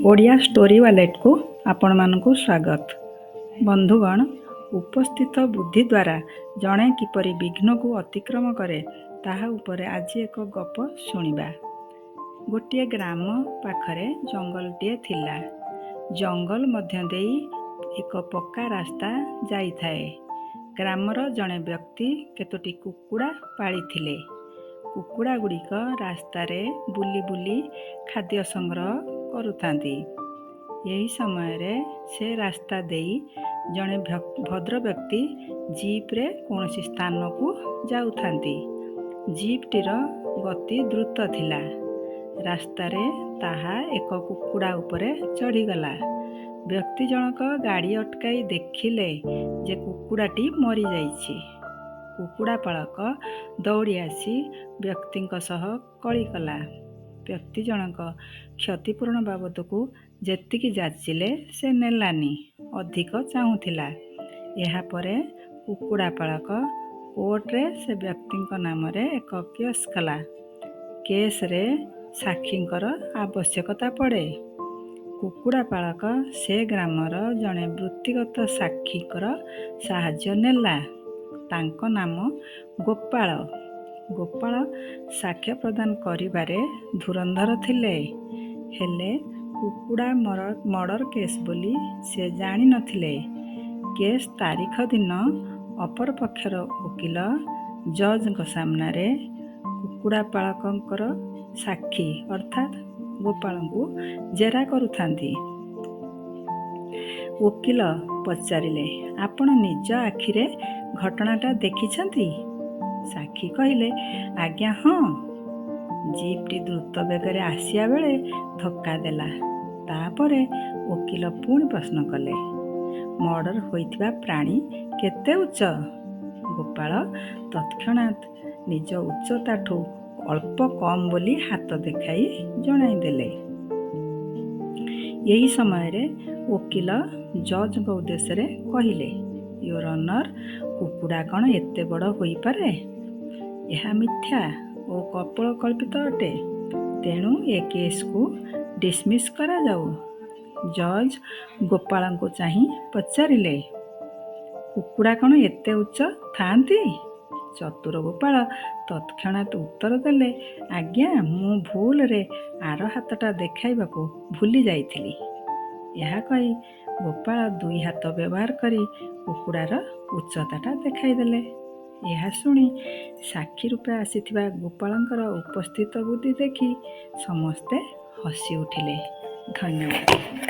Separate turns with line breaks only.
Odia story ୱାଲେଟକୁ ଆପଣମାନଙ୍କୁ ସ୍ୱାଗତ। ବନ୍ଧୁଗଣ, ଉପସ୍ଥିତ ବୁଦ୍ଧି ଦ୍ୱାରା ଜଣେ କିପରି ବିଘ୍ନକୁ ଅତିକ୍ରମ କରେ, ତାହା ଉପରେ ଆଜି ଏକ ଗପ ଶୁଣିବା। ଗୋଟିଏ ଗ୍ରାମ ପାଖରେ ଜଙ୍ଗଲଟିଏ ଥିଲା। ଜଙ୍ଗଲ ମଧ୍ୟ ଦେଇ ଏକ ପକ୍କା ରାସ୍ତା ଯାଇଥାଏ। ଗ୍ରାମର ଜଣେ ବ୍ୟକ୍ତି କେତୋଟି କୁକୁଡ଼ା ପାଳିଥିଲେ। କୁକୁଡ଼ାଗୁଡ଼ିକ ରାସ୍ତାରେ ବୁଲି ବୁଲି ଖାଦ୍ୟ ସଂଗ୍ରହ କରୁଥାନ୍ତି। ଏହି ସମୟରେ ସେ ରାସ୍ତା ଦେଇ ଜଣେ ଭଦ୍ରବ୍ୟକ୍ତି ଜିପ୍ରେ କୌଣସି ସ୍ଥାନକୁ ଯାଉଥାନ୍ତି। ଜିପ୍ଟିର ଗତି ଦ୍ରୁତ ଥିଲା। ରାସ୍ତାରେ ତାହା ଏକ କୁକୁଡ଼ା ଉପରେ ଚଢ଼ିଗଲା। ବ୍ୟକ୍ତି ଜଣକ ଗାଡ଼ି ଅଟକାଇ ଦେଖିଲେ ଯେ କୁକୁଡ଼ାଟି ମରିଯାଇଛି। କୁକୁଡ଼ା ପାଳକ ଦୌଡ଼ି ଆସି ବ୍ୟକ୍ତିଙ୍କ ସହ କଳି କଲା। ବ୍ୟକ୍ତି ଜଣକ କ୍ଷତିପୂରଣ ବାବଦକୁ ଯେତିକି ଯାଚିଲେ, ସେ ନେଲାନି, ଅଧିକ ଚାହୁଁଥିଲା। ଏହାପରେ କୁକୁଡ଼ା ପାଳକ କୋର୍ଟରେ ସେ ବ୍ୟକ୍ତିଙ୍କ ନାମରେ ଏକ କେସ୍ କଲା। କେସ୍ରେ ସାକ୍ଷୀଙ୍କର ଆବଶ୍ୟକତା ପଡ଼େ। କୁକୁଡ଼ା ପାଳକ ସେ ଗ୍ରାମର ଜଣେ ବୃତ୍ତିଗତ ସାକ୍ଷୀଙ୍କର ସାହାଯ୍ୟ ନେଲା। ତାଙ୍କ ନାମ ଗୋପାଳ। ଗୋପାଳ ସାକ୍ଷ୍ୟ ପ୍ରଦାନ କରିବାରେ ଧୁରନ୍ଧର ଥିଲେ। ହେଲେ କୁକୁଡ଼ା ମର୍ଡର କେସ୍ ବୋଲି ସେ ଜାଣିନଥିଲେ। କେସ୍ ତାରିଖ ଦିନ ଅପର ପକ୍ଷର ଓକିଲ ଜଜ୍ଙ୍କ ସାମ୍ନାରେ କୁକୁଡ଼ା ପାଳକଙ୍କର ସାକ୍ଷୀ ଅର୍ଥାତ୍ ଗୋପାଳଙ୍କୁ ଜେରା କରୁଥାନ୍ତି। ଓକିଲ ପଚାରିଲେ, "ଆପଣ ନିଜ ଆଖିରେ ଘଟଣାଟା ଦେଖିଛନ୍ତି?" ସାକ୍ଷୀ କହିଲେ, "ଆଜ୍ଞା ହଁ। ଜିପ୍ଟି ଦ୍ରୁତ ବେଗରେ ଆସିବା ବେଳେ ଧକ୍କା ଦେଲା।" ତାପରେ ଓକିଲ ପୁଣି ପ୍ରଶ୍ନ କଲେ, "ମର୍ଡର ହୋଇଥିବା ପ୍ରାଣୀ କେତେ ଉଚ୍ଚ?" ଗୋପାଳ ତତ୍କ୍ଷଣାତ୍ ନିଜ ଉଚ୍ଚତାଠୁ ଅଳ୍ପ କମ୍ ବୋଲି ହାତ ଦେଖାଇ ଜଣାଇଦେଲେ। ଏହି ସମୟରେ ଓକିଲ ଜଜ୍ଙ୍କ ଉଦ୍ଦେଶ୍ୟରେ କହିଲେ, "your honour, କୁକୁଡ଼ା କ'ଣ ଏତେ ବଡ଼ ହୋଇପାରେ? ଏହା ମିଥ୍ୟା ଓ କପୋଳକଳ୍ପିତ ଅଟେ। ତେଣୁ ଏ କେସ୍କୁ ଡିସମିସ୍ କରାଯାଉ।" ଜଜ୍ ଗୋପାଳଙ୍କୁ ଚାହିଁ ପଚାରିଲେ, "କୁକୁଡ଼ା କ'ଣ ଏତେ ଉଚ୍ଚ ଥାଆନ୍ତି?" ଚତୁର ଗୋପାଳ ତତ୍କ୍ଷଣାତ୍ ଉତ୍ତର ଦେଲେ, "ଆଜ୍ଞା, ମୁଁ ଭୁଲରେ ଆର ହାତଟା ଦେଖାଇବାକୁ ଭୁଲି ଯାଇଥିଲି।" ଏହା କହି ଗୋପାଳ ଦୁଇ ହାତ ବ୍ୟବହାର କରି କୁକୁଡ଼ାର ଉଚ୍ଚତାଟା ଦେଖାଇଦେଲେ। ଏହା ଶୁଣି ସାକ୍ଷୀ ରୂପେ ଆସିଥିବା ଗୋପାଳଙ୍କର ଉପସ୍ଥିତ ବୁଦ୍ଧି ଦେଖି ସମସ୍ତେ ହସି ଉଠିଲେ। ଧନ୍ୟବାଦ।